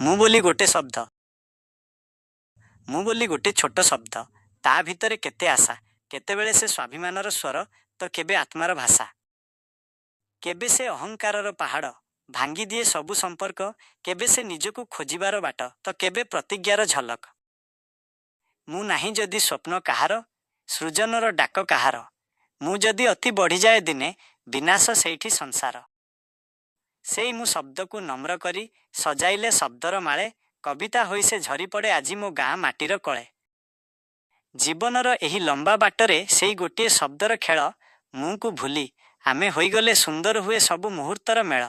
ମୁଁ ବୋଲି ଗୋଟେ ଶବ୍ଦ, ମୁଁ ବୋଲି ଗୋଟେ ଛୋଟ ଶବ୍ଦ, ତା ଭିତରେ କେତେ ଆଶା। କେତେବେଳେ ସେ ସ୍ୱାଭିମାନର ସ୍ୱର ତ କେବେ ଆତ୍ମାର ଭାଷା। କେବେ ସେ ଅହଙ୍କାରର ପାହାଡ଼ ଭାଙ୍ଗିଦିଏ ସବୁ ସମ୍ପର୍କ, କେବେ ସେ ନିଜକୁ ଖୋଜିବାର ବାଟ ତ କେବେ ପ୍ରତିଜ୍ଞାର ଝଲକ। ମୁଁ ନାହିଁ ଯଦି ସ୍ୱପ୍ନ କାହାର, ସୃଜନର ଡାକ କାହାର? ମୁଁ ଯଦି ଅତି ବଢ଼ିଯାଏ ଦିନେ, ବିନାଶ ସେଇଠି ସଂସାର। ସେଇ ମୁଁ ଶବ୍ଦକୁ ନମ୍ର କରି ସଜାଇଲେ ଶବ୍ଦର ମାଳେ, କବିତା ହୋଇ ସେ ଝରିପଡ଼େ ଆଜି ମୋ ଗାଁ ମାଟିର କୋଳେ। ଜୀବନର ଏହି ଲମ୍ବା ବାଟରେ ସେଇ ଗୋଟିଏ ଶବ୍ଦର ଖେଳ, ମୁଁକୁ ଭୁଲି ଆମେ ହୋଇଗଲେ ସୁନ୍ଦର ହୁଏ ସବୁ ମୁହୂର୍ତ୍ତର ମେଳ।